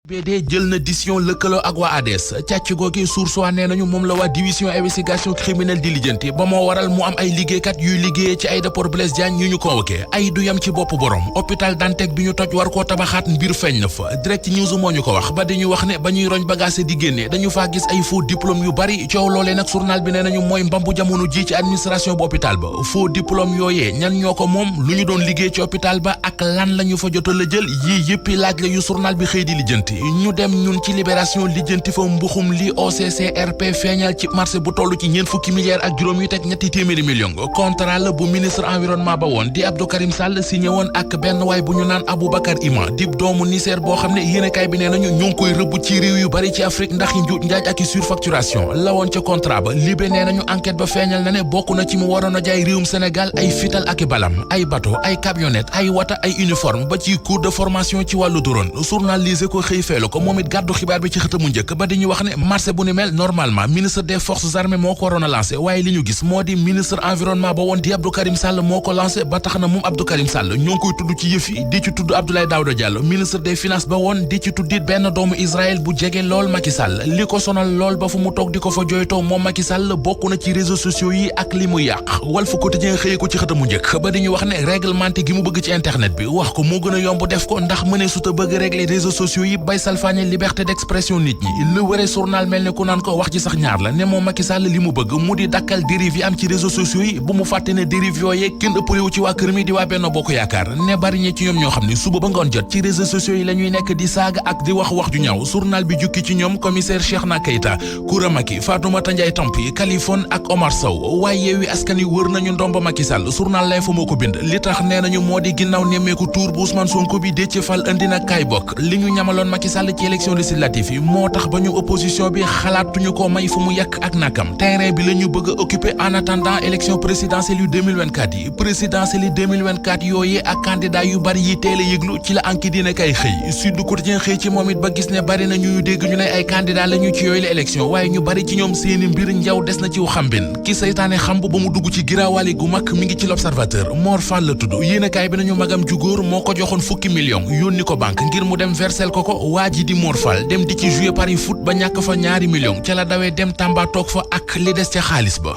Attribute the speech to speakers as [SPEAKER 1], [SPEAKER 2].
[SPEAKER 1] BD jël na décision lëkkaloo ak waa ADS càcc googi source waa nee nañu moom la waa division investigation criminelle di lijjanti ba moo waral mu am ay liggéeykat yuy liggéeyee ci aéroport Blaise Diagne ñu convoqué ay du yam ci bopp borom hôpital Dantec bi ñu toj war koo tabaxaat mbir feeñ na fa direct news moo ñu ko wax ba dañuy wax ne ba ñuy roñ bagage di génne dañu faa gis ay faux diplôme yu bari coow loolee nag journal bi nee nañu mooy mbambu jamono ji ci administration bu hôpital ba faux diplôme yooyee ñan ñoo ko moom lu ñu doon liggéey ci hôpital ba ak lan la ñu fa jota la jël yii yëppi laaj la yu journal bi xëy di lijjanti ñu dem ñun ci libération lijjanti fa mbuxum li OCCRP feeñal ci marché bu toll ci fukki milliards ak juróom yu teg ñetti téeméeri millions contrat la bu ministre environnement ba woon di Abdou Karim Sall signé woon ak benn waay bu ñu naan Aboubacar Ima dib doomu Niger boo xam ne yéenekaay bi nee nañu ñu ngi koy rëbb ci réew yu bari ci Afrique ndax yi njuuj njaaj ak i surfacturation la woon ca contrat ba libé nee nañu enquête ba feeñal na ne bokk na ci mu waroon a jaay réewum Sénégal ay fital ak i balam ay bateau ay camionnette ay wata ay uniforme ba ci cours de formation ci wàllu drone journalisé ko xëy feelu ko moom it gàddu xibaar bi ci xëtamu njëkk ba dañuy wax ne marché bu ni mel normalement ministre des forces armées moo ko waroon a lancé waaye li ñu gis moo di ministre environnement ba woon di Abdou Karim Sall moo ko lancé ba tax na moom Abdou Karim Sall ñoo ngi koy tudd ci yëf yi di ci tudd Abdoulaye Daouda Diallo ministre des finances ba woon di ci tuddit benn doomu Israël bu jege lool Macky Sall li ko sonal lool ba fu mu toog di ko fa jooytoo moom Macky Sall bokk na ci réseaux sociaux yi ak li mu yàq Walf Quotidien xëyee ko ci xëtamu njëkk ba dañuy wax ne réglementé gi mu bëgg ci internet bi wax ko moo gën a yomb def ko ndax mëne su ta bëgg régler réseaux sociaux yi bay salfaañe liberté d'expression nit ñi le wéré journal mel ne ku naan ko wax ci sax ñaar la ne moom Macky Sall li mu bëgg mu di dakkal dérive yi am ci réseaux sociaux yi bu mu fàtte ne dérive yooyee kenn ëppalewu ci waa kër mi di waa Benno Bokk Yaakaar ne bari ñi ci ñoom ñoo xam ne suba ba ngoon jot ci réseaux sociaux yi la ñuy nekk di saaga ak di wax ju ñaaw journal bi jukki ci ñoom commissaire Cheikhna Keita Koura Macky Fatoumata Ndiaye Tampi Kaliphone ak Omar Sow waaye Yewwi Askan Wi wër nañu ndomba Macky Sall journal L'Info moo ko bind li tax nee nañu moo di ginnaaw nemmeeku tour bu Ousmane Sonko bi Déthié Fall indi na kaay bokk li ñu ñamaloon Macky Sall ci élection législative yi moo tax ba ñu opposition bi xalaatuñu ko may fu mu yàq ak nakam terrain bi la ñu bëgg a occuper en attendant élection présidentielle yu 2024 yi présidentielle yi 2024 yooyee ak candidat yu bari yi teel a yëglu ci la enquête dina kay xëy Sud Quotidien xëy ci moom it ba gis ne bari na ñu dégg ñu ne ay candidat la ñu ci yooyu la élection waaye ñu bari ci ñoom seeni mbir njaw des na ci xambin ki saytaane xamb ba mu dugg ci giraawaali gu mag mi ngi ci l'Observateur Mor Fall la tudd yéenekaay bi nañu magam ju góor moo ko joxoon fukki millions yónni ko banque ngir mu dem versel ko waa ji di Mor Fall dem di ci jouer Paris foot ba ñàkk fa ñaari millions ca la dawee dem Tamba toog fa ak li des ca xaalis ba.